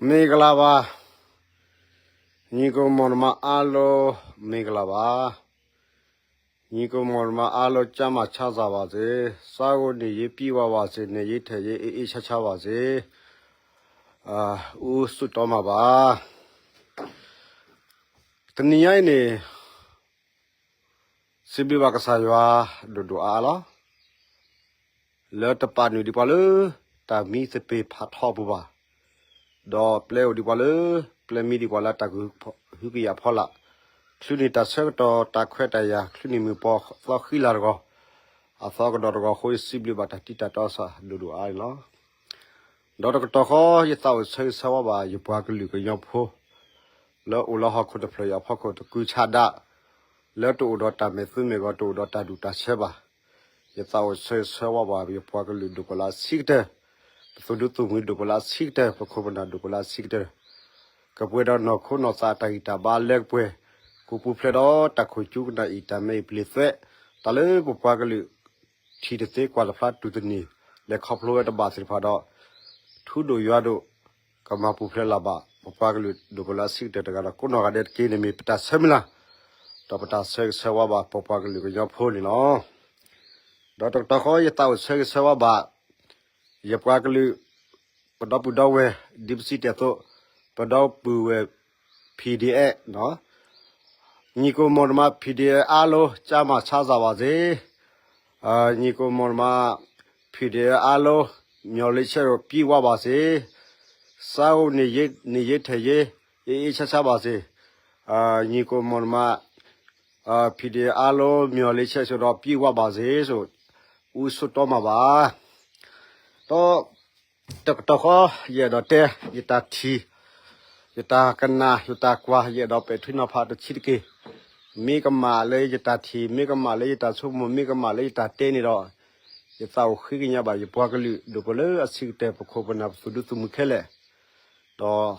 မင်္ဂလာပါ, ညီအစ်ကိုမောင်နှမအားလုံး မင်္ဂလာပါ. ညီအစ်ကိုမောင်နှမအားလုံး ကျန်းမာချမ်းသာပါစေ, စားဝတ်နေရေးပြည့်ဝပါစေ, နေရေးထိုင်ရေးအေးအေးချမ်းချမ်းပါစေ, အာ, ဦးစွတ်တော်မှာပါ. တနံၤညါအံၤန့ၣ် စံးဘျုးဘၣ်ကစၢ်ယွၤဒိၣ်ဒိၣ်အါအါလီၤ. လၢတပာ်နုာ်ဒံးပှၤလၢ တၢ်မံသပ့ၤဖးထီအပူၤဘၣ်, ဒီးပျဲအိၣ်ဒံးပှၤလၢ ပျဲမံဒံးပှၤလၢတၢ်ကဟုကယာ်ဖီလာ်, ချုးန့ၢ်တၢ်ဆၢကတီၢ်တၢ်ခွဲးတၢ်ယာ်, ချုးန့ၢ်မုၢ်ပှီၤသီဃံလၤတဂီၤ, အသီကဒီးတဂီၤအဃိ ယစံးဘျုးဘၣ်တၢ်တံတၢ်တီစၢ်ဒိၣ်ဒိၣ်အါအါန့ၣ်လီၤ. ဒီးတကတီၢ်ဃီ ယသးအိၣ်ဆၢဂ့ၤဆၢဝါဘၣ် ယပှၤကလုာ်ကညီဖိ လၢအိၣ်လၢဟီၣ်ခိၣ်တဖျၢၣ်အံၤအဖီခိၣ် တကုဆါဒၣ်, လၢတအိၣ်ဒီးတၢ်မဲာ်သူမဲာ်ဂီၤ တအိၣ်ဒီးတၢ်ဒူၣ်တၢ်ဆၢဘၣ်. ယသးအိၣ်ဆၢဂ့ၤဆၢဝါဘၣ် ယပှၤကလုာ်ဒိၣ်ပှၤလၢအဆံးကတၢၢ်, ပသုးဒူသုးမုၢ်ဒိၣ်ပှၤလၢအဆံးကတၢၢ်, ပခိၣ်ပနၢ်ဒိၣ်ပှၤလၢအဆံးကတၢၢ်, ကပှဲၤဒီးနီၢ်ခိနီၢ်သးအတၢ်ဂံၢ်တၢ်ဘါလၢကပှဲၤ, ကိးပူၤဖျဲးဒီးတၢ်ခိၣ်ကၠူကနၣ်အံၤ တၢ်မဲအံၤပျ့ၤသွဲး, တၢ်လၢပပှၤကလုာ် ထံၣ်တသ့ကွၢ်တဖျါတူၢ်တန့ၢ် လဲၤခီဖျိဝဲတဘၣ်သ့ၣ်တဖၣ်ဒီး ထူဒိၣ်ယွၤဒိၣ် ကမၤပူၤဖျဲးလၢ်ဘၣ် ပပှၤကလုာ်ဒိၣ်ပှၤလၢအဆံးကတၢၢ်တဂၤဒီး ကိးနီၢ်ဂၤဒဲးတက့ၢ်န့ၣ် မ့ၢ်ပတၢ်ဆၢမုၢ်လၢ်, ဒီးပတၢ်ဆၢဂ့ၤဆၢဝါဘၣ် ပပှၤကလုာ်ကညီဖိန့ၣ်လီၤ. ဒီးတကတီၢ်ဃီ ယသးအိၣ်ဆၢဂ့ၤဆၢဝါဘၣ် ယပှၤကလုာ် ပဒီပုၢ်ဒီဝဲၢ် ဒ်ပစံးတ့ၢ်အသိး ပဒီပုၢ်ဝဲၢ် PDF ညီအစ်ကိုမောင်နှမ PDF အားလုံး ကျန်းမာချမ်းသာပါစေ. ညီအစ်ကိုမောင်နှမ PDF အားလုံး မျှော်လင့်ချက်ပြည့်ဝပါစေ. စားဝတ်နေရေး နေရေးထိုင်ရေး အေးအေးချမ်းချမ်းပါစေ. ညီအစ်ကိုမောင်နှမ PDF အားလုံး မျှော်လင့်ချက်ဆိုတော့ ပြည့်ဝပါစေဆို ဦးဆုတောင်းမှာပါ. ဒီး တကတီၢ်ဃီ ယအဲၣ်ဒိးတဲ ယတၢ်ထံၣ် ယတၢ်ကနၣ် ယတၢ်ကွၢ် ယအဲၣ်ဒိးပဲာ်ထံနီၤဖးတဆံးတက့ၢ်. မ့ၢ်ကမၣ်လၢယတၢ်ထံၣ် မ့ၢ်ကမၣ်လၢယတၢ်ဆိကမိၣ် မ့ၢ်ကမၣ်လၢယတၢ်တဲန့ၣ်ဒီး ယသးအိၣ်ဃ့ကညးဘၣ် ယပှၤကလုာ်ဒိၣ်ပှၤလၢအဆံးကတၢၢ် ပခိၣ်ပနၢ် ပသုးဒူသုးမုၢ်ခဲလၢာ် ဒီး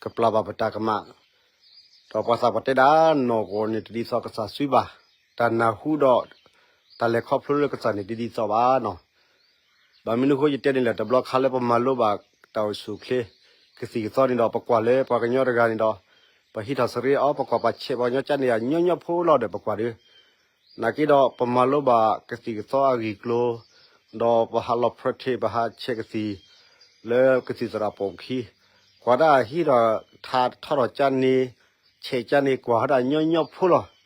ကပျၢ်ဘၣ်ပတၢ်ကမၣ် ဒီးပှၤသးပှၢ်တဲဒၣ် နီၢ်ကီၢ်န့ၣ်တဒ်သိးကစၢ်စုဘၣ်, တၢ်နၢ်ဟူဒီး တၢ်လဲၤခီဖျိလၢကစၢ်န့ၣ်တဒ်သိးဘၣ်နီၤ. ဘၣ်မနုၤအဃိယတဲန့ၣ်လဲၣ် တဘျီခါလၢပမၤလိဘၣ်တၢ်အိၣ်ဆူၣ်အိၣ်ချ့ ကသံၣ်ကသီန့ၣ်ဒီး ပကွၢ်လၢပှၤကညီတဂၤန့ၣ်ဒီး ပဟံးထီၣ်စရ့အီၤ ပကွၢ်ပှၤဆဲးပှၤကညီကၠၢန့ၣ် အညီညီဖိလီၤဒီးပကွၢ်ဒီး နာ်က့ဒီးပမၤလိဘၣ်ကသံၣ်ကသီအဂ့ၢ်အကျိၤ ဒီးပဟးလီၤ practice ပဟးဆဲးကသံၣ် လၢကသံၣ်သရၣ်ပိာ်ပခံ ကွၢ်ဒၣ်ဟံးထီၣ်ထးထီထီၣ်ကၠၢန့ၣ် ဆဲးကၠၢန့ၣ် ကွၢ်ဟီဒၣ်ညီညီဖိလီၤ.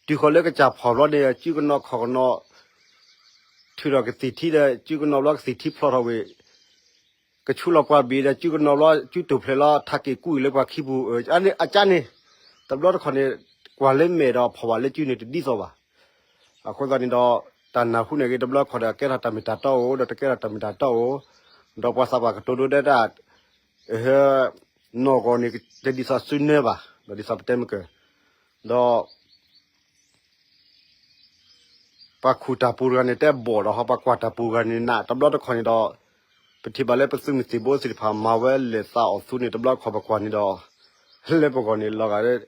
တုၤဃီၤလၢကစၢ်ဖီၣ်ဘျီန့ၣ် စုကနီၤခီၣ်ကနီၤ ထုးထီၣ်ကသံၣ်ထံဒီး စုကနီၤဘျီကသံၣ်ထံဖျိးထီၣ်ဝံၤ ကဆူလီၤပှၤဘ့ၣ်ဒီး စုကနီၤဘျီ စုတိာ်ဖျဲးလီၤ ထးက့ၤကူၣ်အံၤလၢပှၤခံပူၤ အကၠၢန့ၣ် တဘျီတခီၣ်န့ၣ် ကွၢ်လၢမဲာ်ဒီးဖီၣ်ဘၣ်လၢစုန့ၣ်တဒ်သိးဘၣ်. အဃိသတးန့ၣ်ဒီး တၢ်နၢ်ဟူန့ၣ်ဂ့ၤ တဘျီတခီၣ်ဒီး အကဲထီၣ်တၢ်မ့ၢ်တၢ်တီအိၣ် ဒီးတကဲထီၣ်တၢ်မ့ၢ်တၢ်တီအိၣ် ဒီးပှၤသးပှၢ်ကတိၤဒိဒဲဒၣ် နီၢ်ကီၢ်န့ၣ် တဒ်သိးစုနၢဘၣ် ဒီးဒ်သိးပတဲမ့ၢ်ကၢၢ် ဒီး ပှၤခူၣ်တၢ်ပူၤတဂၤန့ၣ် တဲဘီၣ်ဒီးဟီ ပှၤကွၢ်တၢ်ပူၤတဂၤန့ၣ် နးတဘျီတခီၣ်န့ၣ်ဒီး ပထံၣ်ဘၣ်လၢပသုးမုၢ်သံၣ်ဘိသ့ၣ်တဖၣ် မၤဝဲလဲၤသးအီၣ်သူန့ၣ် တဘျီတခီၣ်ပကွၢ်န့ၣ်ဒီး လၢပဂီၢ်န့ၣ် လီၤဂာ်လၢ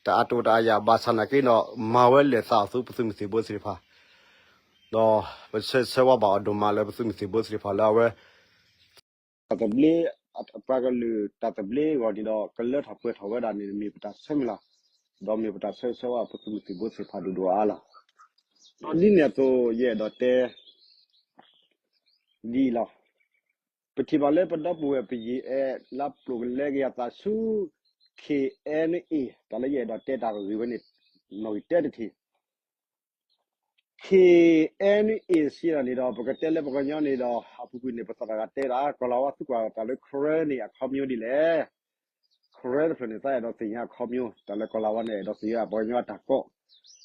တအါတိၤတအါယၤ ဘၣ်ဆၣ်နာ်က့ဒီး မၤဝဲလဲၤသးအီၣ်သူပသုးမုၢ်သံၣ်ဘိသ့ၣ်တဖၣ် ဒီးပဆၢဂ့ၤဆၢဝါဘၣ်အီၤဒိၣ်မးလၢပသုးမုၢ်သံၣ်ဘိသ့ၣ်တဖၣ်လၢအဝဲ တၢ်သဘျ့ ပှၤကလုာ်တၢ်သဘျ့အဂီၢ်န့ၣ်ဒီး ကလၢထီၣ်ပှဲၤထီၣ်ဝဲဒၣ်န့ၣ် မ့ၢ်ပတၢ်ဆၢမုၢ်လၢ် ဒီးမ့ၢ်ပတၢ်ဆၢဂ့ၤဆၢဝါပသုးမုၢ်သံၣ်ဘိသ့ၣ်တဖၣ်ဒိၣ်ဒိၣ်အါအါလီၤ. ဒီးဒ်န့ၣ်အသိး ယအဲၣ်ဒိးတဲ ဒ်အံၤလီၤ. ပထံၣ်ဘၣ်လၢပဒီပုၢ်ဝဲၢ် ပယီၤအဲၣ် လါပျိၢ်ကလဲကယၤသးဆူ KNA တၢ်လၢယအဲၣ်ဒိးတဲတၢ်ဂ့ၢ်ဝဲန့ၣ် နီၣ်ဂံၢ်တၢတထံၣ် KNA စံးဒၣ်န့ၣ်ဒီး ပကတဲလၢပှၤကညီန့ၣ်ဒီး အပူၤကွံာ်န့ၣ် ပသရၣ်ဂၤတဲဒၣ် ကီၢ်လၤဝါသူကွၢ်တၢ်လၢ Karen န့ၣ် အခီပညီဒ်လဲၣ်. Karen တဖျၢၣ်န့ၣ် သးအဲၣ်ဒိးသ့ၣ်ညါအခီပညီ တၢ်လၢကီၢ်လၤဝါန့ၣ် အဲၣ်ဒိးသ့ၣ်ညါပှၤကညီအတၢ်ကိး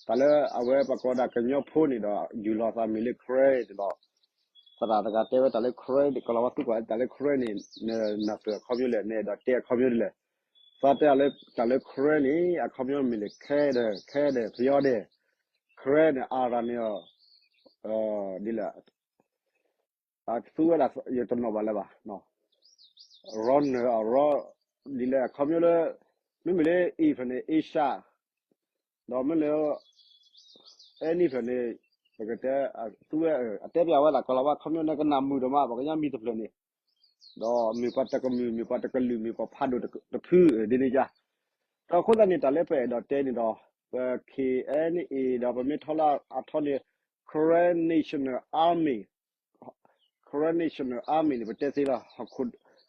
တၢ်လၢအဝဲပှၤကိးဒၣ်ကညီဖိန့ၣ်ဒီး ယူၢ်လီၤသးမံၤလၢ Karen န့ၣ်ဒီး သရၣ်တဂၤတဲဝဲတၢ်လၢ Karen ကီၢ်လၤဝါသူကွၢ်တၢ်လၢ Karen န့ၣ် နနၢ်ပၢၢ်အခီပညီလဲၣ် နအဲၣ်ဒိးတဲအခီပညီဒ်လဲၣ်. သးတဲအီၤလၢတၢ်လၢ Karen န့ၣ် အခီပညီမ့ၢ်လၢ ခဲဒဲး ခဲဒဲး ပယီၤဒဲး Karen န့ၣ် အါရၤန့ၣ် ဒ်လဲၣ် အသူဝဲဒၣ် ယတနီၣ်ဘၣ်လၢၤဘၣ် ရီနၢၤအရီ ဒ်လဲၣ်အခီပညီလၢ မ့မ့ၢ်လၢ A ဖျၢၣ်န့ၣ် Asia ဒီးမ့ၢ်လၢ N ဖျၢၣ်န့ၣ် ပကတဲ သူဝဲ အတဲပျးဝဲဒၣ်ကီၢ်လၤဝါအခီပညီန့ၣ် ကနၣ်မုာ်ဒိၣ်မး ပှၤကညီမံၤတဖျၢၣ်န့ၣ် ဒီးမ့ၢ်ပှၤတကမုာ် မ့ၢ်ပှၤတကလုာ် မ့ၢ်ပှၤဖးဒိၣ်တဖု ဒ်န့ၣ်ယါ. ဒီးအဃိသတးန့ၣ် တၢ်လၢပအဲၣ်ဒိးတဲန့ၣ်ဒီး ပ K N A ဒီးပမ့ၢ်ထီၣ်လၢအထီန့ၣ် Karen National Army, Karen National Army န့ၣ် ပတဲသ့လီၤ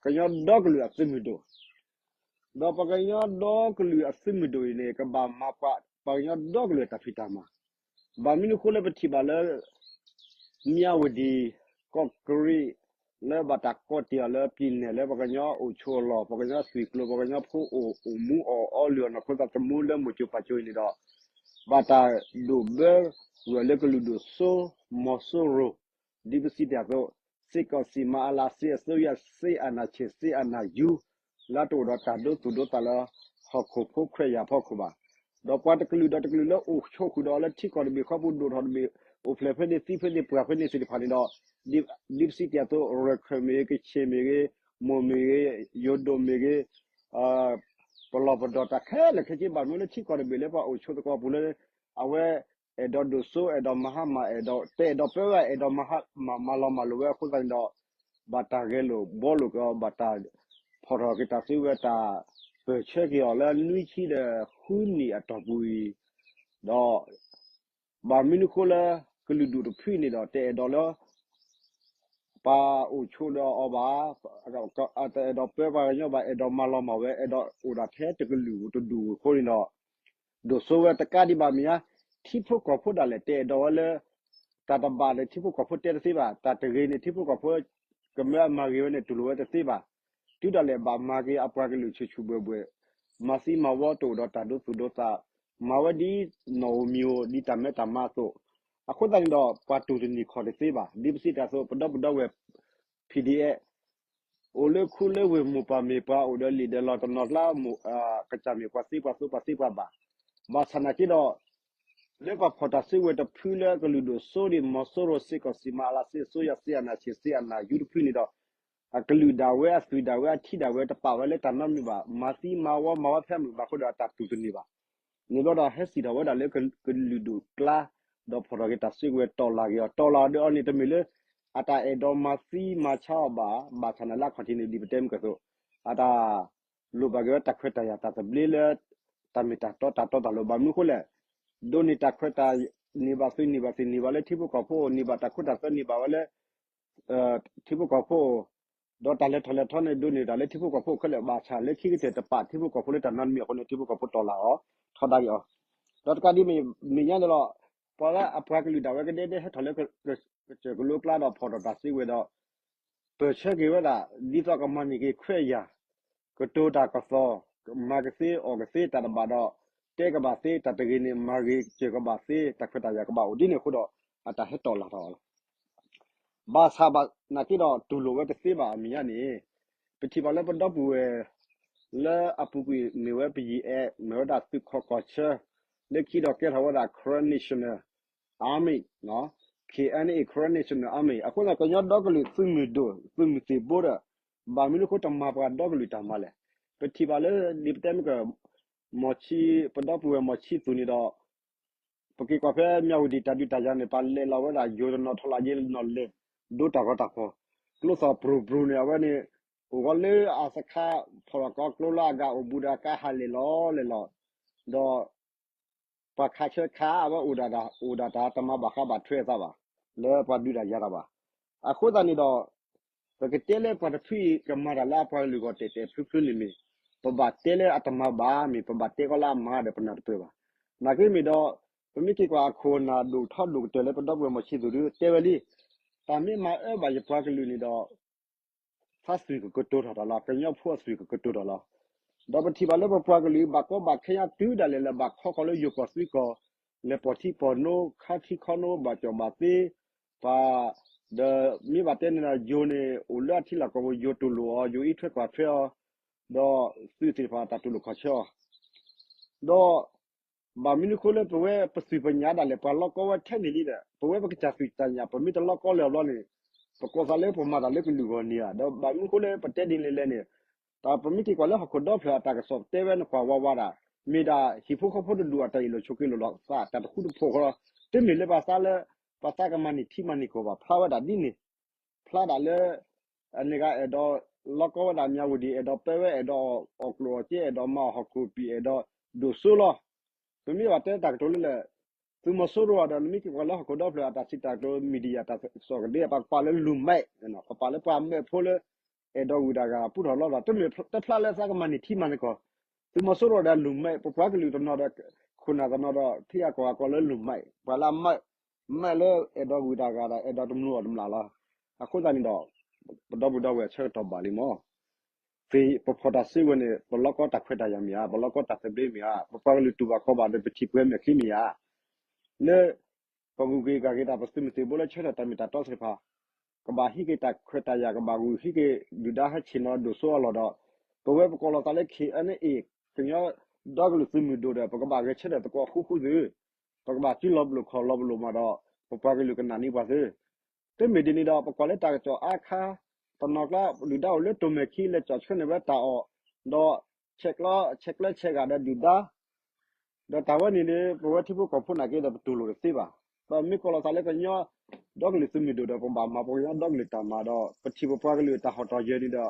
ကညီဒီကလုာ်အသုးမုၢ်ဒိၣ် ဒီးပှၤကညီဒီကလုာ်အသုးမုၢ်ဒိၣ်အံၤန့ၣ် ကဘၣ်မၤပှၤ ပှၤကညီဒီကလုာ်အတၢ်ဖံးတၢ်မၤ, ဘၣ်မနုၤအဃိလၢပထံၣ်ဘၣ်လၢ မၠၣ်ဝတံၣ် ကီးကရံး လၢဘၣ်တၢ်ကိးတ့ၢ်အီၤလၢ ပြည်နယ် လၢပှၤကညီအိၣ်ဆိးအလီၢ် ပှၤကညီသွံၣ်ကျိၤ ပှၤကညီဖိအိၣ် အိၣ်မူအီၣ်အီလုၢ်အီၣ် နီၢ်ခိသးသမူလၢမိၢ်စိၤပၢ်စိၤအံၤန့ၣ်ဒီး ဘၣ်တၢ်ဒိၣ်ဘၢကွံာ်အီၤလၢကလုာ်ဒိၣ်စိ မီၤစိရိၤ ဒ်ပစံးတ့ၢ်အသိး စစ်ကောင်စီ မအလ စစ်အစိုးရ စစ်အာဏာရှင် စစ်အာဏာယူ လၢတအိၣ်ဒီးတၢ်ဒိသူၣ်ဒိသးလၢ ဟီၣ်ခိၣ်ဖိ ခရံာ်ယာ်ဖီခိၣ်ဘၣ်. ဒီးပှၤတကလုာ်ဒီးတကလုာ်လၢအိၣ်ဆိးဃုာ်ဒီးလၢထံကီၢ်တဘ့ၣ်ဃီပူၤ ဒိၣ်ထီၣ်တဘ့ၣ် အိၣ်ဖျဲၣ်ဖဲန့ၣ် သံဖဲန့ၣ် ပှၢ်ဖဲန့ၣ်သ့ၣ်တဖၣ်န့ၣ်ဒီး ဒ်ပစံးတ့ၢ်အသိး ရခိုင်မ့ၢ်ဂ့ၤ ကချင်မ့ၢ်ဂ့ၤ မိၣ်မ့ၢ်ဂ့ၤ ယိၤဒိၣ်မ့ၢ်ဂ့ၤ ပလီၢ်ပဒီၣ်တၢ်ခဲလၢာ်ခဲဆ့ ဘၣ်မနုၤလၢထံကီၢ်တဘ့ၣ်လၢပှၤအိၣ်ဆိးသကိးပူၤလၢ အဝဲအဲၣ်ဒိးဒိၣ်စိ အဲၣ်ဒိးမၤဟါမၢ် အဲၣ်ဒိး တအဲၣ်ဒိးပၢဝဲ အဲၣ်ဒိးမၤဟါမၢ် မၤလီၤမၢ်လိာ်ဝဲအဃိသတးန့ၣ်ဒီး ဘၣ်တၢ်ဂဲၤလိာ်ဘှီလိာ်က့ၤအီၤ ဘၣ်တၢ်ဖီၣ်ထီၣ်က့ၤတၢ်စုကဝဲၤ တၢ်ပၢၢ်ဆၢက့ၤအီၤလၢနွံဆံဒီးဃုနံၣ်အတီၢ်ပူၤအံၤ ဒီး ဘၣ်မနုၤအဃိလၢ ကလုာ်ဒူၣ်တဖုန့ၣ်ဒီး တအဲၣ်ဒိးလၢ ပှၤအိၣ်ဆိးဒီးအီၤဘၣ်, တအဲၣ်ဒိးပၢပှၤကညီဘၣ်, အဲၣ်ဒိးမၤလီၤမၢ်ဝဲ, အဲၣ်ဒိးအိၣ်ဒၣ်ထဲတကလုာ်တဒူၣ်အဃိန့ၣ်ဒီး ဒိၣ်စိဝဲတကးဒံးဘၣ်မ့ၢ်ဧါ, ထံဖိကီၢ်ဖိဒၣ်လဲာ် တအဲၣ်ဒိးဝဲလၢ တၢ်တဘၣ်န့ၣ် ထံဖိကီၢ်ဖိတဲတသ့ဘၣ်, တၢ်တဂ့ၤန့ၣ် ထံဖိကီၢ်ဖိ ကမၢအမၤဂ့ၤဝဲန့ၣ် တူၢ်လိာ်ဝဲတသ့ဘၣ်. တုၤဒၣ်လဲာ်ဘၣ်မၤက့ၤအပှၤကလုာ်ဆူၣ်ဆူၣ်ဘှဲၣ်ဘှဲၣ်, မၤသံမၤဝီတအိၣ်ဒီးတၢ်ဒိသူၣ်ဒိသး, မၤဝဲဒ်နီၢ်ဧိၤမံၤဧိၤ ဒ်တၢ်မဲတၢ်မါအသိး, အဃိသတးန့ၣ်ဒီး ပှၤတူၢ်တန့ၢ်ခီၣ်တသ့ဘၣ်. ဒ်ပစံးတ့ၢ်အသိး ပဒီပုၢ်ဒီဝဲၢ် PDF အိၣ်လၢခူလၢဝ့ၢ် မိၢ်ပၢ်မ့ၢ်ပှၤအိၣ်ဒီးလံာ်ဒီးလီၢ်တနီၤကျါ, ကစၢ်မ့ၢ်ပှၤသ့ပှၤသိပှၤသ့ပှၤဘၣ်. ဘၣ်ဆၣ်နာ်က့ဒီး လၢပှၤဖီၣ်တၢ်စုကဝဲၤတဖုလၢကလုာ်ဒိၣ်စိဒံး မီၤစိရိၤ စစ်ကောင်စီ မအလ စစ်အစိုးရ စစ်အာဏာရှင် စစ်အာဏာယူတဖုန့ၣ်ဒီး အကလုာ်ဒၣ်ဝဲအသွံၣ်ဒၣ်ဝဲအထံဒၣ်ဝဲတပာ်ဝဲလၢတၢ်နီတမံၤဘၣ်. မၤသံမၤဝီမၤဝဲဖဲမုၢ်ဘၣ်ဃိဒီးအတၢ်တူၢ်တန့ၢ်ဘၣ်. န့ၣ်ဘျီဒီးဟဲစံၣ်ထီၣ်ဝဲဒၣ်လၢကလုာ်ဒူၣ်ကျါ, ဒီးဖီၣ်ထီၣ်က့ၤတၢ်စုကဝဲၤတီၢ်လၢ်က့ၤအီၤ, တီၢ်လၢ်ဒီးအီၤန့ၣ် တမ့ၢ်လၢ အတၢ်အဲၣ်ဒိးမၤသံမၤဆါအီၤဘၣ်, ဘၣ်ဆၣ်န့ၣ်လၢအခီၣ်ထံးန့ၣ် ဒ်ပတဲမုၢ်ကၢၢ်သိး, အတၢ်လိၣ်ဘၣ်က့ၤဝဲတၢ်ခွဲးတၢ်ယာ်တၢ်သဘျ့လၢ တၢ်မ့ၢ်တၢ်တီတၢ်တီတၢ်လိၤ ဘၣ်မနုၤအဃိလဲၣ်, ဒိးန့ၢ်တၢ်ခွဲးတၢ် န့ၢ်ဘၣ်သုးန့ၢ်ဘၣ်သ့ၣ်န့ၢ်ဘၣ်လၢထံဖိကီၢ်ဖိအိၣ်, န့ၢ်ဘၣ်တၢ်ခိတၢ်သွဲန့ၢ်ဘၣ်ဝဲလၢ ထံဖိကီၢ်ဖိအိၣ်, ဒီးတၢ်လဲၤထီၣ်လဲၤထီန့ၣ် ဒိးန့ၢ်တၢ်လၢထံဖိကီၢ်ဖိအိၣ်ခဲလၢာ် ဘၣ်ဆၣ်လၢခံကတၢၢ်တပာ်ထံဖိကီၢ်ဖိလၢတၢ်နီတမံၤအဃိန့ၣ် ထံဖိကီၢ်ဖိတီၢ်လၢ်အီၤ, ထီဒါက့ၤအီၤ, ဒီးတကးဒ်မ့ၢ်ညါန့ၣ်လီၤ, ပှၤလၢအပှၤကလုာ်ဒၣ်ဝဲကဒဲဒဲဟဲထီၣ်လၢ ကစၢၢ်ကလိကျါဒီးဖီၣ်ထီၣ်တၢ်စုကဝဲၤဒီး ပၢၢ်ဆၢက့ၤဝဲဒၣ် ဒ်သိးကမၤန့ၢ်က့ၤခွဲးယာ်, ကတိၤတၢ်ကသီၣ်, မၤကသ့အီၣ်ကသ့တၢ်တဘၣ်ဒီး တဲကဘၣ်သ့တၢ်တဂ့ၤန့ၣ် မၤဂ့ၤစၢၤကဘၣ်သ့ တၢ်ခွဲးတၢ်ယာ်ကဘၣ်အိၣ်ဒ်န့ၣ်အဃိဒီး အတၢ်ဟဲတီၢ်လၢ်ထီၣ်အီၤလီၤ. ဘၣ်ဆၣ်ဘၣ်နာ်က့ဒီးတူၢ်လိာ်ဝဲတသ့ဘၣ်အမဲာ်ညါန့ၣ်, ပထံၣ်ဘၣ်လၢပဒီပုၢ်ဝဲၢ် လၢအပူၤကွံာ်မ့ၢ်ဝဲ ပယံၤအဲၣ် မ့ၢ်ဝဲဒၣ်သုးခီၣ်ကီၢ်ဆၢ, လၢခံဒီးကဲထီၣ်ဝဲဒၣ် Karen National Army, K N A Karen National Army အဃိသတး ကညီဒီကလုာ်သုးမုၢ်ဒိၣ် သုးမုၢ်သံၣ်ဘိဒီး ဘၣ်မနုၤအဃိတမၤပှၤဒီကလုာ်တၢ်မၤလဲၣ်. ပထံၣ်ဘၣ်လၢ ဒ်ပတဲမ့ၢ်က မီၤဆံ ပဒီပုၢ်ဝဲၢ်မီၤဆံသူးန့ၣ်ဒီး ပက့ၤကွၢ်ဖဲမၠၣ်ဝတံၣ်တၢ်ဒုးတၢ်ယၤန့ၣ် ပှၤလဲၤလီၤဝဲဒၣ်ယိၤတနီၤထီလီၤယ့နီၤလဲၣ်, ဒိတၢ်ဂီၤတၢ်ဖီၣ်, ကျိသီၣ်ပြူၤပြူၤန့ၣ် အဝဲန့ၣ် အိၣ်ဂီၤလၢအစခါ ဖီၣ်လီၤကီးကျိလၢအဂၤအိၣ်ဘူးဒီးကါဟးလဲၣ်လီၤလဲၣ်လီၤ, ဒီး ပှၤခးဆၢခးအဝဲအိၣ်ဒၣ်တၢ် အိၣ်ဒၣ်တၢ်တမၤဘၣ်ဃးဘၣ်ထွဲအသးဘၣ်, လၢပှၤဒုးတၢ်ယၤတၢ်ဘၣ်. အဃိသတးန့ၣ်ဒီး ပကတဲလၢပှၤတဖုအံၤကမၤတၢ်လၢအပှၤကလုာ်ဂီၢ်တဲာ်တဲာ်ဖျုဖျုန့ၣ်မ့ၢ်, ပဘၣ်တဲလၢအတမၤဘၣ်မ့ၢ် ပဘၣ်တဲကီးလၢအမၤဒီးပနၢ်တပၢၢ်ဘၣ်. နာ်က့မ့ၢ်ဒီး ပမ့ၢ်က့ၤကွၢ်အခိၣ်အနၢ်ဒိၣ်ထီဒိၣ်ကတၢၢ်လၢပဒီပုၢ်ဝဲၢ်မီၤဆံသူးဒုးတဲဝဲလံ, တၢ်မ့ၢ်မၤအၢဘၣ်ယပှၤကလုာ်န့ၣ်ဒီး သးသွံၣ်ကကတိၤထီၣ်တၢ်လီၤ, ကညီဖိအသွံၣ်ကကတိၤထီၣ်လီၤ. ဒီးပထံၣ်ဘၣ်လၢပပှၤကလုာ်ဘၣ်ကီဘၣ်ခဲညါတုၤဒၣ်လဲာ်လၢဘၣ်ခီဃီၤလၢယိၤကီၢ်သွံကီၢ်, လဲၤပိာ်ထံပိာ်နိ ခါထံခီနိ ဘၣ်ကၠီၣ်ဘၣ်သ့, ပှၤ ဒီးမ့ၢ်ဘၣ်တဲန့ၣ်ဒီး ယိၤန့ၣ်အိၣ်လၢအထံလီၢ်ကဝီၤ ယိၤအံးထွဲကွၢ်ထွဲအီၤ, ဒီးသုးသ့ၣ်တဖၣ်တၢ်တူၢ်လိာ်ခီၣ်ဆၢအီၤ, ဒီး ဘၣ်မနုၤအဃိလၢပဝဲပသွံၣ်ပညါဒၣ်လဲာ် ပှၤလီၤကီဝဲထဲန့ၣ်လံဒီး ပဝဲပကစၢ်သွံၣ်တၢ်ညၣ် ပမ့ၢ်တလီၤကီလၢၤဘျီန့ၣ် ပကိးသးလၢပမၤတၢ်လၢကလုာ်ဂီၢ်န့ၣ်ဧါ. ဒီးဘၣ်မနုၤအဃိလၢပတဲဒ်န့ၣ်လဲၣ်န့ၣ်, တၢ်ပမ့ၢ်က့ၤကွၢ်လၢဟီၣ်ခိၣ်ဒီဖျၢၣ်အတၢ်ကစီၣ်တဲဝဲန့ၣ်ကွၢ်ဝးဝးဒၣ်, မ့ၢ်ဒၣ်ဟံၣ်ဖိဃီဖိတဒူၣ်အတၢ်အ့ၣ်လိာ်ဆိးက့လိာ်လီၤသး တၢ်တဃူတဖိးဃီလီၤ. တမ့ၢ်လၢပှၤသးလၢ ပှၤသးကမၤန့ၢ်ထံမၤန့ၢ်ကီၢ်ဘၣ် ဖျါဝဲဒၣ်ဒ်န့ၣ်, ဖျါဒၣ်လၢ အန့ၣ်ဂၤအဲၣ်ဒိးလီကီဝဲဒၣ်မၠးဝတံၣ် အဲၣ်ဒိးပၢဝဲ အဲၣ်ဒိးအီၣ်ကျိၣ်အီၣ်စ့ အဲၣ်ဒိးမၤအီၣ်ဟီၣ်ခိၣ်ပံာ် အဲၣ်ဒိးဒိၣ်စိလီၤ. ပမ့ၢ်ဘၣ်တဲတၢ်ကတိၤလၢလဲၣ်, သုးမီၤစိရိၤဒီး နမ့ၢ်က့ၤကွၢ်လၢဟီၣ်ခိၣ်ဒီဖျၢၣ်အတၢ်စံးတၢ်ကတိၤ media တၢ်ကစီၣ်ကဒ့ ပှၤပာ်လၢလူၤမဲး, ပှၤပာ်လၢပှၤမဲးဖိလၢ အဲၣ်ဒိးဂုာ်တၢ်ဂၤပူထီၣ်လီၤဒီး တမ့ၢ်တဖျါလၢသးကမၤန့ၢ်ထံမၤန့ၢ်ကီၢ်, သုးမီၤစိရိၤဒီးလူၤမဲး ပပှၤကလုာ်တနီၤဒီး ခိၣ်နၢ်တနီၤဒီး ထံဂၤကီၢ်ဂၤကီၢ်လၢလူၤမဲး ပှၤလၢအမဲး မဲးလၢအဲၣ်ဒိးဂုာ်တၢ်ဂၤဒီး အဲၣ်ဒိးတမျိးအီၣ်တမျာ်လီၤ. အဃိသတးန့ၣ်ဒီး ပဒီပုၢ်ဒီဝဲၢ်ဆၢကတီၢ်ဘၣ်လံမး ပဖီၣ်တၢ်စုကဝဲၤန့ၣ် ပလီကီတၢ်ခွဲးတၢ်ယာ်မ့ၢ်ဧါ, ပလီကီတၢ်သဘျ့မ့ၢ်ဧါ, ပပှၤကလုာ်တူၢ်ဘၣ်ခီၣ်ဘၣ်ဒီး ပထံၣ်ပှဲၤမဲာ်ချံမ့ၢ်ဧါ, လၢ ပဂုၤက့ၤဂၤက့ၤတၢ် ပသုးမုၢ်သံၣ်ဘိလၢဆၢထၢၣ်တၢ်မ့ၢ်တၢ်တီသ့ၣ်တဖၣ် ကဘၣ်ဟံးက့ၤတၢ်ခွဲးတၢ်ယာ် ကဘၣ်ဂုာ်ဟံးက့ၤဒုၣ်ဒါဟဲဆ့ၣ်နီၤဒိၣ်စိအလီၢ်ဒီး ပဝဲပကိးလီၤသးလၢ KNA ကညီဒီကလုာ်သုးမုၢ်ဒိၣ်ဒီး ပကဘၣ်ဂဲၤဆၢထၢၣ်သကိးဃူဃူသုး, ပကဘၣ်စုလီၤပလိာ်ခီၣ်လီၤပလိာ်မးဒီး ပပှၤကလုာ်ကနာ်န့ၢ်ပှၤသုး တမ့ၢ်ဒ်န့ၣ်ဒီး ပကွၢ်လၢတၢ်ကစီၣ်အါခါ တနီၤကျါ ဒုၣ်ဒါအိၣ်လၢတိၢ်မဲာ်ခံ လဲၤကၠီၣ်ဆှၢန့ၢ်ဝဲတၢ်အီၣ်, ဒီးဆဲးကျၢဆဲးဂာ်ဒီးဒုၣ်ဒါ, ဒီးတၢ်ဝဲန့ၣ်န့ၣ် ပဝဲထံဖိကီၢ်ဖိနာ်က့ဒီး ပတူၢ်လိာ်တသ့ဘၣ်. ပမ့ၢ်ကီးလီၤသးလၢကညီဒီကလုာ်သုးမုၢ်ဒိၣ်ဒီး ပဘၣ်မၤပှၤကညီဒီကလုာ်တၢ်မၤဒီး ပထံၣ်ပပှၤကလုာ်တၢ်ဟီၣ်တၢ်ယၢၤန့ၣ်ဒီး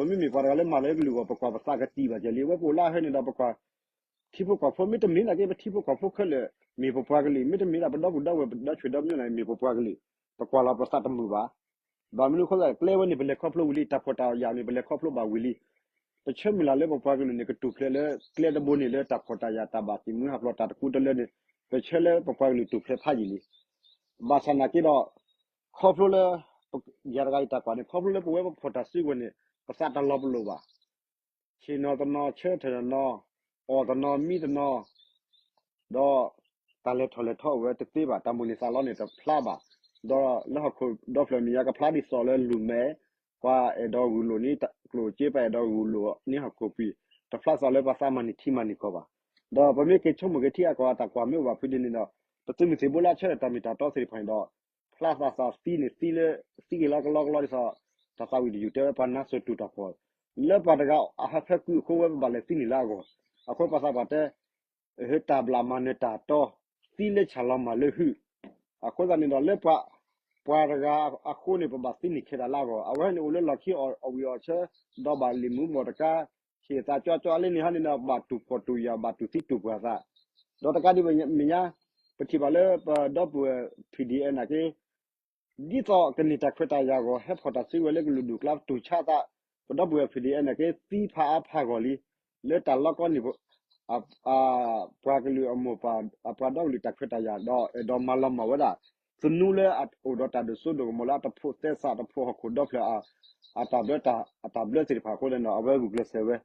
ပမ့မ့ၢ်ပှၤတဂၤလၢမၤလၢကလုာ်အဂီၢ် ပကွၢ်ပသးကတံၢ်ဘၣ်ကဲလံ. အဝဲပအိၣ်လၢအဟဲန့ၣ်ဒီး ပကွၢ် ထံဖိကီၢ်ဖိ မ့တမ့ၢ်နာ်က့ ပထံဖိကီၢ်ဖိခဲလၢာ် မ့ၢ်ပပှၤကလုာ်, မ့တမ့ၢ်ဒၣ်ပဒီပုၢ်ဒီဝဲၢ် ပဒီဆွေဒီပုၢ်န့ၣ် မ့ၢ်ပပှၤကလုာ်, ပကွၢ်လီၤပသးတမုာ်ဘၣ်. ဘၣ်မနုၤအဃိလဲၣ် ကျဲဝဲန့ၣ် ပလဲၤခီဖျိဝံၤလံ, တၢ်ဖီၣ်တၢ်ယာ်န့ၣ် ပလဲၤခီဖျိဘၣ်ဝံၤလံ. ပဆၢမုၢ်လၢ်လၢပပှၤကလုာ်န့ၣ် ကတူၢ်ဖျဲးလၢကျဲတဘိန့ၣ် လၢတၢ်ဖီၣ်တၢ်ယာ် တၢ်ဘၣ်သ့ၣ်မုၢ်ဟးဖျိး တၢ်တကူတလၢန့ၣ် ပဆၢလၢပပှၤကလုာ်တူၢ်ဖျဲးဖးယံာ်လံ. ဘၣ်ဆၣ်နာ်က့ဒီး ခီဖျိလၢ ယၤတဂၤအံၤတၢ်ကွၢ်န့ၣ် ခီဖျိလၢပဝဲပဖီၣ်တၢ်စုကဝဲၤန့ၣ် ပသးတလီၤပလိာ်ဘၣ် ဆ့ၣ်နီၤတနီၤ ဆၢထၢၣ်တနီၤ, အီၣ်တနီၤ မံတနီၤ, ဒီးတၢ်လဲၤထီၣ်လဲၤထီအိၣ်ဝဲတသ့ဘၣ်, တၢ်မိၣ်န့ၢ်သးလီန့ၣ်တဖျါဘၣ်. ဒီးလၢဟီၣ်ခိၣ်ဒီဖျၢၣ်မဲာ်ညါ ကဖျါဒ်သိးလၢလူၤမဲး, ပှၤအဲၣ်ဒိးဂုာ်လိာ်န့ၢ်ကျိၣ်စ့, ပှၤအဲၣ်ဒိးဂုာ်လိာ်န့ၢ်ဟီၣ်ခိၣ်ကွံာ်, တဖျါသးလၢပှၤသးမၤန့ၢ်ထံမၤန့ၢ်ကီၢ်ဘၣ်. ဒီးပမ့ၢ်က့ၤဆိကမိၣ်က့ၤထံဂၤကီၢ်ဂၤတၢ်ကွၢ်မ့ၢ်အိၣ်ဘၣ်ဖုဒ်န့ၣ်ဒီး ပသုးမုၢ်သံၣ်ဘိလၢအဆၢထၢၣ်တၢ်မ့ၢ်တၢ်တီသ့ၣ်တဖၣ်န့ၣ်ဒီး ဖျါသးသးသံန့ၣ်သံလၢ သံက့ၤလီၤကလီကလီဒ်သိး တၢ်သးဝံၣ်တယုၢ်တဲဝဲပှၤနါစိၤတူၢ်တၢ်ဖှီၣ်, လၢပှၤတဂၤအဟၢဖၢကွံာ်အဃိဝဲပဘၣ်လဲၤသံန့ၢ်လၢအဂီၢ်, အဃိပှၤသးပှၢ်တဲ ဟၢတၢ်ဘျၣ်မၤနၢၤတၢ်တီ, သံလၢဆၣ်လီၤမၢ်လၢဟုၣ်, အဃိသတးန့ၣ်ဒီးလၢပှၤ ပှၤတဂၤအဃိန့ၣ် ပဘၣ်သံန့ၢ်ခဲတၢ်လၢအဂီၢ်, အဝဲန့ၣ်အိၣ်လၢလီၢ်ခံအီၣ်ဝံၣ်အီၣ်ဆၢ, ဒီးဘၣ်လံာ်မူမီၢ်တကါ, ဆံးသးကၠီကၠီလၢန့ၣ်ဟီန့ၣ်ဒီး ဘၣ်တူၢ်ဖှီၣ်တူၢ်ယာ် ဘၣ်တူၢ်သံတူၢ်ပှၢ်သး, ဒီးတကးဒံးမဲာ်ညါ ပထံၣ်ဘၣ်လၢပဒီပုၢ်ဝဲၢ် P D F နာ်က့ ဒ်သိးကန့ၢ်တၢ်ခွဲးတၢ်ယာ်အဂီၢ် ဟဲဖီၣ်တၢ်စုကဝဲၤလၢကလုာ်ဒူၣ်ကျါ ပတူၢ်ဆါသး, ပဒီပုၢ်ဝဲၢ် P D F နာ်က့ သံဖးအါဖးဂီၢ်လံ, လၢတၢ်လီကီန့ၣ် ပှၤကလုာ်အမိၢ်ပၢ် အပှၤဒီကလုာ်တၢ်ခွဲးတၢ်ယာ်ဒီး အဲၣ်ဒိးမၤလီၤမၢ်ဝဲဒၣ် သနူလၢအအိၣ်ဒီးတၢ်ဒိၣ်စိဒိၣ်ကမီၤလၢအတဖိးသဲစး တဖိးဟီၣ်ခိၣ်ဒီဖျၢၣ် အတၢ်ဘျၢ အတၢ်ဘျၢသ့ၣ်တဖၣ်အဃိန့ၣ်ဒီး အဝဲဂုာ်ကျဲးစၢးဝဲ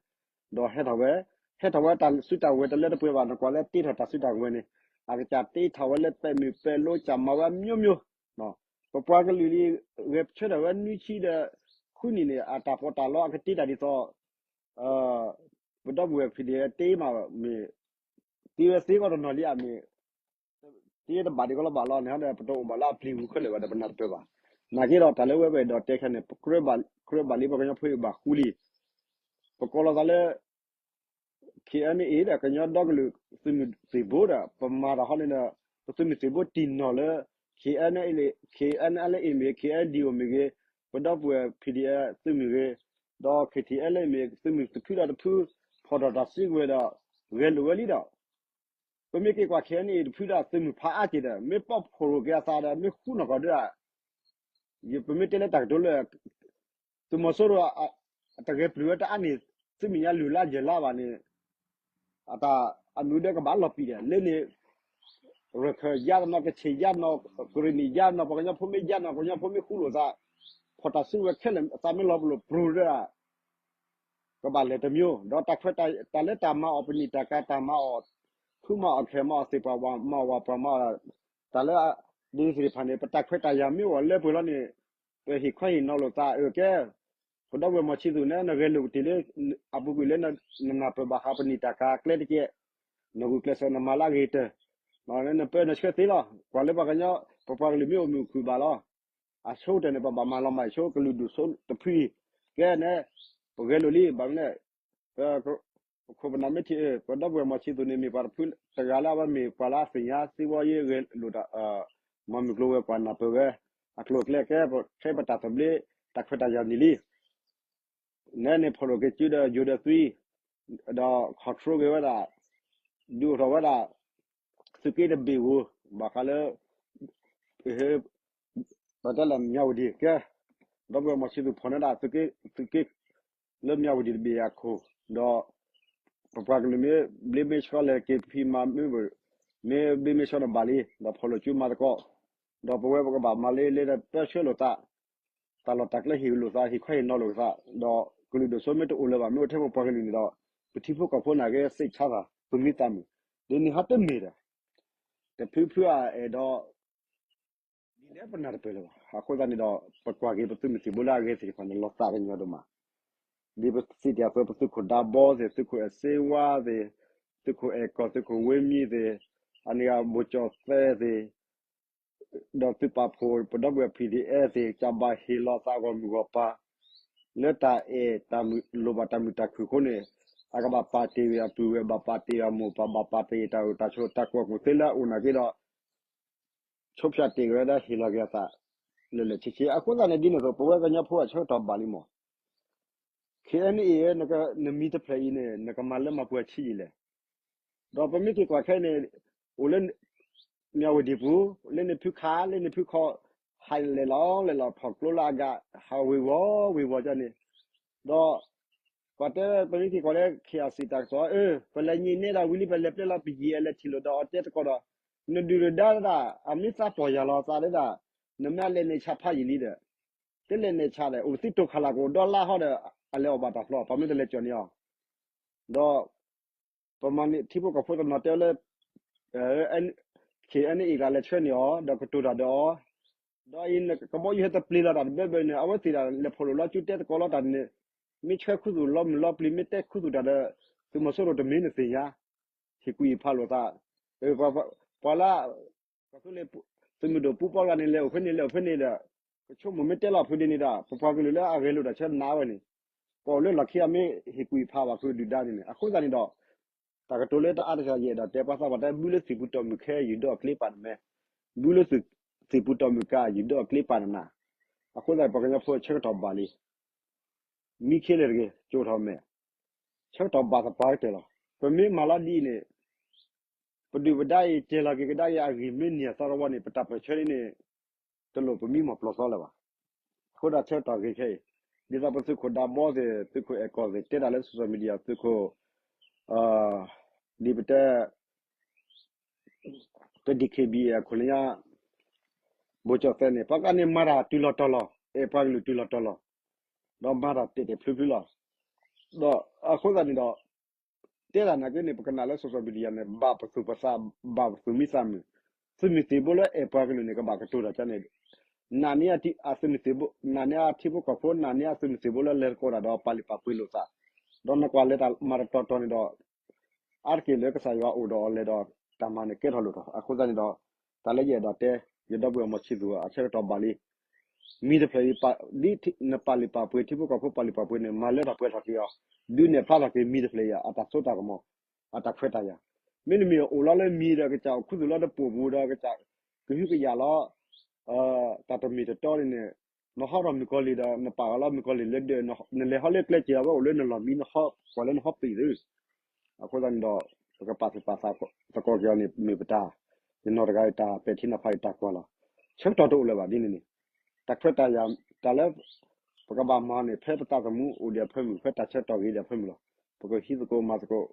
ဒီးဟဲထီၣ်ဝဲ, ဟဲထီၣ်ဝဲတၢ်စုတၢ်ဝဲၤတလၢတပှဲၤဘၣ် နကွၢ်လၢတ့ထီၣ်တၢ်စုတၢ်ဝဲၤန့ၣ် အကစၢ်တ့ထီၣ်ဝဲလၢပဲာ်မုၢ်ပဲာ်လိ ကစၢ်မၤဝဲမျိုးမျိုး, ပပှၤကလုာ်လံ ဂဲၤဆၢထၢၣ်ဝဲနွံဆံဒီး ဃုနံၣ်န့ၣ် အတၢ်ပီးတၢ်လီအကတ့တၢ်ဒ်သိး ပဒီပုၢ်ဝဲၢ် P D F တ့မးမ့ၢ် တ့ဝဲသ့ကီးတနီၤလံ အမ့ၢ် တ့တဘၣ်ဒံးကီးလီၤဘၣ်လီၤန့ၣ်ဒီး ပတအိၣ်ဘၣ်လၢအပျံၤပူၤခဲလၢာ်ဘၣ်ဒီး ပနၢ်တပၢၢ်ဘၣ်. နာ်က့ဒီး တၢ်လၢဝဲပအဲၣ်ဒိးတဲခဲန့ၣ် ကြၢးဘၣ်လံ ပှၤကညီဖိအံၤဘၣ်ဃူလံ. ပကိးလီၤသးလၢ K N A ဒီး ကညီဒီကလုာ်သုးမုၢ်သံၣ်ဘိဒီး ပမၤတၢ်ဟီန့ၣ်ဒီး ပသုးမုၢ်သံၣ်ဘိတံၢ်နီၢ်လၢ K N L A မ့ၢ်ဂ့ၤ K N D O မ့ၢ်ဂ့ၤ ပဒီပုၢ်ဝဲၢ် P D F သုးမုၢ်ဂ့ၤ ဒီး K T L A မ့ၢ်ဂ့ၤ သုးမုၢ်တဖုဒီးတဖု ဖီၣ်ထီၣ်တၢ်စုကဝဲၤဒီး ဂဲၤလိာ်ဝဲလံဒီး ပမ့ၢ်က့ၤကွၢ် K N A တဖုဒီးသုးမုၢ်ဖးအါက့ၤဒီး မ့ၢ်ပီၣ်ဖှိၣ်ရိၣ်က့ၤအသးဒီး မ့ၢ်ဃူနီၢ်ကီၢ်ဒၢ ပမ့ၢ်တဲလၢတၢ်ကတိၤလၢ သုးမီၤစိရိၤ တဂဲၤပျုၢ်ဝဲတအါန့ၣ် သုးမဲာ်ညါလုၢ်လၢယဲၢ်လါဘၣ်န့ၣ် အတၢ်အမုၢ်ဒဲကဘၣ်လီၤပံာ်ဒီး လၢန့ၣ် ရခၢၣ်ယါတနီၤ ကဆ့ၣ်ယါတနီၤ ကရ့ၣ်နံၣ်ယါတနီၤ ပှၤကညီဖိမ့ၢ်ယါတနီၤ ပှၤကညီဖိမ့ၢ်ဃူလိာ်သး ဖီၣ်တၢ်စုကဝဲၤခဲလၢာ် သးမ့ၢ်လီၤပလိာ်ပြူၤဒီး ကဘၣ်လဲၤတမျိုး ဒီးတၢ်ခွဲးတၢ်ယာ်တၢ်လၢတၢ်မၤအီၣ်ပနံာ်တၢ်ကၤ တၢ်မၤအီၣ် ဖုမၤအီၣ်ခဲမၤအီၣ် သ့ၣ်ပှၢ်မၤအီၣ် တၢ်လၢ ဒ်န့ၣ်သ့ၣ်တဖၣ်န့ၣ် ပတၢ်ခွဲးတၢ်ယာ်မ့ၢ်အိၣ်လၢပှဲၤလီၤန့ၣ် ပဟ့ၣ်ခီဟ့ၣ်နီၤလိာ်သး အၢကဲ ပဒီပုၢ်ဝဲၢ်မီၢ်ဆံသူးန့ၣ် နဂဲၤလိာ်ကတ့ၢ်လၢ အပူၤကွံာ်လၢနနၢ်ပၢၢ်ဘၣ်ဟးပနံာ်တၢ်ကၤကျဲတကဲး နဂုာ်ကျဲးစၢးနမၤလၢအဂ့ၤကတၢၢ် နပၢနဆှၢသ့လီၤ ကွၢ်လၢပှၤကညီ ပပှၤကလုာ်မ့ၢ်အိၣ်မုာ်အိၣ်ခုၣ်ဘၣ်လီၤ အဆိကတၢၢ်န့ၣ် ပဘၣ်မၤလီၤမၢ်ဆိကလုာ်ဒူၣ်ဆိတဖုအံၤ ကဲန့ၣ် ပဂဲၤလိာ်လံ ဘၣ်မနုၤလဲၣ် ပ ပခိၣ်ပနၢ်မ့ၢ်ထံၣ် ပဒီပုၢ်ဝဲၢ်မီၢ်ဆံသူးန့ၣ် မ့ၢ်ပှၤတဖုတဂၤလၢအဝဲမ့ၢ်ပှၤလၢအသ့ၣ်ညါသ့ဝဲယဲၢ်ဂဲၤလိာ်တၢ် မၤမုၢ်ကျိၤဝဲၤကွာ်နၢ်ပၢၢ်ဝဲ အကျိၤအကျဲကဲ ခဲပတၢ်သဘျ့ တၢ်ခွဲးတၢ်ယာ်န့ၣ်လံ. နဲန့ၣ်ဖီၣ်လိာ်က့ၤစုဒီးယိၤဒီးသွံ, ဒီး control က့ၤဝဲဒၣ်, ဒုးအိၣ်ထီၣ်ဝဲဒၣ် သုးက့တဘ့ၣ်ဧိၤ, ဘၣ်ဃးလၢ ပတဲလၢမၠၣ်ဝတံၤကဲ, ဒီပုၢ်ဝဲၢ်မီၤဆံသူးဖီၣ်န့ၢ်ဒၣ် သုးက့ လၢမၠၣ်ဝတံၤတဘ့ၣ်အခိၣ်, ဒီး ပပှၤကလုာ်မ့ၢ်ဘျ့မ့ၢ်ဆှီလဲၤက့ၤဖံးမၤမ့ၢ်, မ့ၢ်ဘျ့မ့ၢ်ဆှီန့ၣ်ဘၣ်လံ, ဒီးဖီၣ်လိာ်စုမၤသကိး, ဒီးပဝဲပကဘၣ်မၤလၢလၢတၢ်ပၢဆှၢလိာ်သး, တၢ်လီၢ်တၢ်ကျဲဟ့ၣ်လိာ်သး ဟ့ၣ်ခီဟ့ၣ်နီၤလိာ်သး, ဒီးကလုာ်ဒိၣ်စိမ့ၢ်တအိၣ်လၢၤဘၣ် မ့ၢ်အိၣ်ထဲပပှၤကလုာ်န့ၣ်ဒီး ပထံဖိကီၢ်ဖိန့ၣ်က့ၤ စိတ်ချမ်းသာ သူၣ်မံသးမုာ်, ဒ်န့ၣ်ဟီတမ့ၢ်ဒီး တဖုဖုအအဲၣ်ဒိး ဒ်လဲၣ်ပနၢ်တပၢၢ်လၢၤဘၣ်. အဃိသတးန့ၣ်ဒီး ပကွၢ်က့ၤပသုးမုၢ်သံၣ်ဘိလၢအဂ့ၤသ့ၣ်တဖၣ်န့ၣ် လီၤသးကညီၤဒိၣ်မး, ဒ်ပစံးတ့ၢ်အသိး ပသုးခိၣ်ဒါဘီသ့ၣ်, သုးခိၣ်အဲၣ်စ့ဝါသ့ၣ်, သုးခိၣ်အဲၣ်ကီၢ်, သုးခိၣ်ဝ့မံသ့ၣ်, အန့ၣ်ဂ့ၤ ဘိၣ်ကၠီၣ်သဲသ့ၣ်, ဒီးသုးပာ်ဖှိၣ် ပဒီပုၢ်ဝဲၢ် P D F သ့ၣ် ကဘၣ်ဟ့ၣ်လီၤသးဂီၢ်မုၢ်ဂီၢ်ပၤ လၢတၢ်အဲၣ်တၢ်မုာ် လိၣ်ဘၣ်တၢ်မုာ်တၢ်ခုၣ်အဃိန့ၣ်, အကဘၣ်ပာ်တ့ၢ်ဝဲအပုၢ်ဝဲၢ်, ဘၣ်ပာ်တ့ၢ်အမိၢ်ပၢ်, ဘၣ်ပာ်တ့ၢ်တၢ်အိၣ်တၢ်ဆိး တၢ်ကူၣ်ဘၣ်ကူၣ်သ့လၢအအိၣ်နာ်က့ဒီး ဆိဖၠးတ့ၢ်ဝဲဒၣ်ဟ့ၣ်လီၤက့ၤအသး လၢာ်လၢာ်ဆ့ဆ့. အဃိသတးန့ၣ် ဒ်န့ၣ်အသိး ပဝဲကညီဖိအဆၢကတီၢ်ဘၣ်လံမး, K N A နမံၤတဖျၢၣ်အံၤန့ၣ် နကမၤလၢမၤပှဲၤဆံးယံာ်လဲၣ်. ဒီးပမ့ၢ်က့ၤကွၢ်ခဲအံၤန့ၣ် အိၣ်လၢ မၠၣ်ဝတံၤပူၤ, လၢန့ၣ်ဖုခး, လၢန့ၣ်ဖုခီ, ဟးလဲၤလီၤလဲၤလီၤ ထီၣ်ကျိလၢအဂၤ ဟးဝ့ၤဝီၤဝ့ၤဝီၤကန့ၣ်, ဒီး ပှၤတဲ ပမ့ၢ်က့ၤကွၢ်လၢ K R C တၢ်ကစီၣ် အၢ ပလဲၤညံးနဲဒၣ်ဝံၤလံ ပလဲၤပျဲလီၤပယံာ် အလဲၤထံၣ်လိာ်ဒီးအီၤတဲသကိးဒီး နဒုၣ်နဒါဒၣ် အမ့ၢ်သးပီၢ်ယၢ်လီၤသးဒၣ်, နမ့ၢ်အလဲၤနဲၣ်ဆးဖးယံာ်လံဒီး တလဲၤနဲၣ်ဆးဒီး အိၣ်သံတိာ်ခးလၢ်ကအိၣ်ဒီလါဟီဒီး အလဲၤအီၣ်ဘၣ်တၢ်ဖျီ ပှၤမ့ၢ်တလဲၤကၠီၣ်န့ၢ်အီၤ, ဒီး ပမၤန့ၢ်ထံဖိကီၢ်ဖိတနီၤတဲဝဲလၢ K N A ကလဲၤဆှၢန့ၢ်အီၤ ဒီးကတိၤတၢ်ဒီးအီၤ, ဒီးအံၤ ကဘီယူၤဟဲတပျ့ၤလီၤတၢ်တဘဲဘဲန့ၣ် အဝဲသ့ၣ်ဒၣ်လဲၤဖီၣ်လိာ်လီၤစုတဲသကိးလီၤတၢ်န့ၣ်, မ့ၢ်ဆှၢခူသူၣ်လီၤမုၢ်လီၤပျံၤ မ့ၢ်တဲခူသူၣ်တၢ်ဒီး သုးမီၤစိရိၤတမ့ၢ်နသ့ၣ်ညါ, ဟ့ၣ်ကူၣ်ဟ့ၣ်ဖးလိာ်သး, ပှၤလၢ ကီၢ်သူလ့ၤ သုးမုၢ်ဒိၣ်ပူပီတဂၤန့ၣ် လဲၤအိၣ်ဖဲန့ၣ် လဲၤအိၣ်ဖဲန့ၣ်ဒီး ကဆိကမိၣ်မ့ၢ်တဲလီၤဖုဒ်န့ၣ်ဒီး ပပှၤကလုာ်လၢအဂဲၤလိာ်တၢ်ဆၢနးဝဲန့ၣ် ကအိၣ်လၢလီၢ်ခံအမ့ၢ်ဟ့ၣ်ကူၣ်ဟ့ၣ်ဖးဘၣ်ဖုဒုၣ်ဒါန့ၣ်န့ၣ် အဃိသတးန့ၣ်ဒီး တၢ်ကတိၤလၢတအါတစှၤယအဲၣ်ဒိးတဲပှၤသးပှၢ်တဲ ဘုလၢသံၣ်ပူၤတီၢ်မုၢ်ခဲ ယုၢ်ဒီးအကျ့ပာ်နမဲ, ဘုလၢသံၣ်ပူၤတီၢ်မုၢ်ကါ ယုၢ်ဒီးအကျ့ပာ်နနၤ, အဃိသတး ပှၤကညီဖိဆၢကတီၢ်ဘၣ်လံ, မံခ့လၢာ်တဂ့ၤ ကၠိထီၣ်မဲာ်, ဆၢကတီၢ်ဘၣ်သပှၢ်ကတၢၢ်လီၤ. ပမ့ၢ်မၤလီၤဒ်အံၤန့ၣ် ပဒုၣ်ပဒါအံၤ ကဲလီၤက့ၤကဒါက့ၤအဂံၢ်မ့ၢ်နံၤအသီတဝီန့ၣ် ပတၢ်ပၢၢ်ဆၢန့ၣ်န့ၣ် တလိၣ်ပမံမီၢ်ပျီသီလၢၤဘၣ်. အဃိဒၣ်ဆၢကတီၢ်ဂ့ၤခဲအံၤ ဒ်သိးပသုးခိၣ်ဒါဘီသ့ၣ် သုးခိၣ်အဲၣ်ကီၢ်သ့ၣ် တဲတၢ်လၢ social media သုးခိၣ် ဒ်ပတဲ တ D K B A အခိၣ်လၢညါ ဘိၣ်ကၠီၣ်သဲန့ၣ် ပှၤကန့ၣ်မၤတၢ်တုၤလီၤတီၤလီၤ အဲၣ်ပှၤကလုာ်တုၤလီၤတီၤလီၤ ဒီးမၤတၢ်တဲာ်တဲာ်ဖျုဖျုလီၤ. ဒီးအဃိသတးန့ၣ်ဒီး တဲတၢ်နာ်က့န့ၣ် ပကနၣ်လၢ social media န့ၣ် ဘၣ်ပသူၣ်ပသး ဘၣ်ပသူၣ်မံသးမုာ်, သုးမုၢ်သံၣ်ဘိလၢအဲၣ်ပှၤကလုာ်န့ၣ် ကဘၣ်ကတိၤတၢ်ကန့ၣ် နာ်န့ၢ်အသုးမုၢ်သံၣ်ဘိ နာ်န့ၢ်အထံဖိကီၢ်ဖိ နာ်န့ၢ်အသုးမုၢ်သံၣ်ဘိလၢလဲၤသကိးတၢ်ဒီးပာ်လုၢ်ပာ်ပှ့ၤလိာ်သး, ဒီးနကွၢ်လၢတၢ်မၤတတီၤတီၤန့ၣ်ဒီး အါတက့ၢ်လၢကစၢ်ယွၤအိၣ်ဒီးအီၤလဲၤဒီးတၢ်မၤန့ၣ်ကဲထီၣ်လိၣ်ထီၣ်. အဃိသတးန့ၣ်ဒီး တၢ်လၢယအဲၣ်ဒိးတဲ ယဒီပုၢ်ဝဲၢ်မီၤဆံသူးအဆၢကတီၢ်ဘၣ်လံ မံၤတဖျၢၣ်အံၤ ဒ်နပာ်လုၢ်ပာ်ပှ့ၤ ထံဖိကီၢ်ဖိပာ်လုၢ်ပာ်ပှ့ၤန့ၣ် မၤလၢထီၣ်ပှဲၤထီၣ်က့ၤအီၤ, ဒုးနဲၣ်ဖျါထီၣ်က့ၤမံၤတဖျၢၣ်အံၤ အတၢ်စိတၢ်ကမီၤ အတၢ်ခွဲးတၢ်ယာ်, မ့တမ့ၢ်အိၣ်လီၤလၢမံၤဒီး ကစၢ်အိၣ်ခူသူၣ်လီၤတပိာ်ပူၤဒီး ကစၢ်ကဟုကယာ်လီၤ တၢ်တမ့ၢ်တတီန့ၣ်န့ၣ် နဟီထီၣ်မုၣ်ကီၤလံၢ်ဒီး နပာ်ဃာ်လီၤမုၣ်ကီၤလံၢ်လၢဒၢး နလဲၤဟီလၢကျဲစၢၤအဝဲအိၣ်လၢနလီၢ်မံ နဟီကွၢ်လၢနဟီပံာ်သု အဃိသတးန့ၣ်ဒီး ပကပာ်သူၣ်ပာ်သးသကိးက့ၤအီၤန့ၣ် မ့ၢ်ပတၢ် ယနီၢ်တဂၤအတၢ်ပဲာ်ထံနီၤဖးအတၢ်ကွၢ်လီၤ. ဆၢကတီၢ်တအိၣ်လၢၤဘၣ်ဒ်န့ၣ်န့ၣ် တၢ်ခွဲးတၢ်ယာ် တၢ်လၢ ပကဘၣ်မၤန့ၣ် ဖဲပသးသမူအိၣ်ဒံးအဖၢမုၢ် ဖဲတၢ်ဆၢကတီၢ်ဂ့ၤဒံးအဖၢမုၢ်လီၤ. ပကဟံးသကိးမၤသကိး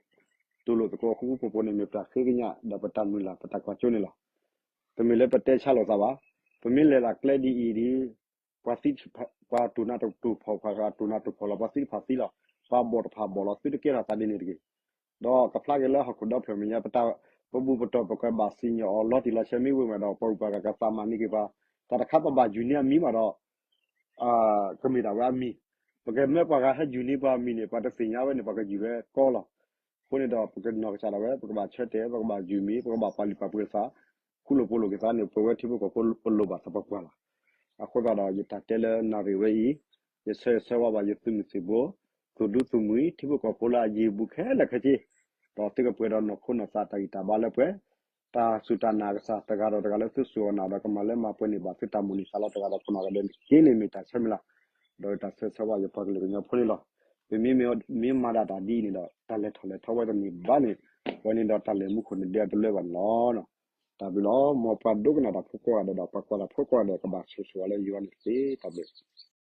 တူၢ်လိာ်သကိးဃူဃူဖိးဖိးန့ၣ် မ့ၢ်ပတၢ်ဃ့ကညး ဒီးပတၢ်မုၢ်လၢ် ပတၢ်ကွၢ်စိန့ၣ်လီၤ. တမ့ၢ်လၢပတဲဆါလိာ်သးဘၣ်. ပမ့ၢ်လဲၤဒၣ်ကျဲဒ်အံၤဒ် ပှၤသံ ပှၤတူၢ်နးတူၢ်ဖှီၣ် ပှၤတူၢ်နးတူၢ်ဖှီၣ်လီၤ ပှၤသံတဖၣ်သံလီၤ ပှၤဘီၣ်တဖၣ်ဘီၣ်လီၤ သုတကဲထီၣ်သးဒ်န့ၣ်တဂ့ၤ. ဒီးကဖျါက့ၤလၢဟီၣ်ခိၣ်ဒီဖျၢၣ်မဲာ်ညါ ပတၢ်ပဘူၣ်ပတီၢ် ပကဘၣ်စံၣ်ညီၣ်အီၤ လီၤတံၢ်လီၤဆဲးမ့ၢ်ဝံၤမးဒီး ပှၤဂုၤပှၤဂၤကသးမၤန့ၢ်က့ၤပှၤ တၢ်တခါပဘၣ်ယူၤန့ၢ်အမံၤမးဒီး ကမ့ၢ်ဒၣ်ဝဲအမံၤ, ပကမၢပှၤဂၤဟဲယူၤန့ၢ်ပှၤအမံၤန့ၣ် ပှၤတသ့ၣ်ညါဝဲန့ၣ် ပှၤကယူၤဝဲကီလီၤ. အဃိန့ၣ်ဒီး ပကနီၢ်ကစၢ်ဒၣ်ဝဲ ပကဘၣ်ဆၢတဲာ် ပကဘၣ်ယူၤမံၤ ပကဘၣ်ပာ်လုၢ်ပာ်ပှ့ၤသး ဃူလိာ်ဖိးလိာ်က့ၤသးန့ၣ် ပဝဲထံဖိကီၢ်ဖိပလိၣ်ဘၣ်သပှၢ်ပှၢ်လီၤ. အဃိသတးဒီး ယတၢ်တဲလၢနၣ်ရံၣ်ဝဲအံၤ ယဆၢဂ့ၤဆၢဝါဘၣ်ယသုးမုၢ်သံၣ်ဘိ သူၣ်ဒူသူၣ်မှံၤ ထံဖိကီၢ်ဖိလၢအယံၤဘူးခဲလၢာ်ခဲဆ့ ဒီးသုကပှဲၤဒီးနီၢ်ခိနီၢ်သးတၢ်ဂံၢ်တၢ်ဘါလၢပှဲၤ တၢ်စူၢ်တၢ်နာ်အကစၢ် တဂၤဒီးတဂၤလၢသုစူၢ်အီၤနာ်ဒီး ကမၤလၢမၤပှဲၤန့ၢ်ဘၣ်သုတၢ်မိၣ်န့ၢ်သးလီတဂၤဒီးတဂၤဒီး က့န့ၣ်မ့ၢ်တၢ်ဆၢမုၢ်လၢ်. ဒီးတၢ်ဆၢဂ့ၤဆၢဝါယပှၤကလုာ်ကညီဖိန့ၣ်လီၤ. ပမ့ၢ်မ့ၢ်မၤဒၣ်တၢ်ဒ်အံၤန့ၣ်ဒီး တၢ်လဲၤထီၣ်လဲၤထီဝဲတန့ၢ်ဘၣ်န့ၣ်, အဝဲန့ၣ်ဒီးတၢ်လဲၤမူခိၣ်န့ၣ်ဒၣ်တလၢဘၣ်န့ၣ်လီၤ. တၢ်ဘျုးလီၤ. မ်ပှၤဒိကနၣ်တၢ်ဖိကိးဂၤဒဲးဒီး ပှၤကွၢ်တၢ်ဖိကိးဂၤဒဲး ကဘၣ်ဆိၣ်ဂ့ၤဆိၣ်ဝါလၢယွၤန့ၣ်တက့ၢ်. တၢ်ဘျုး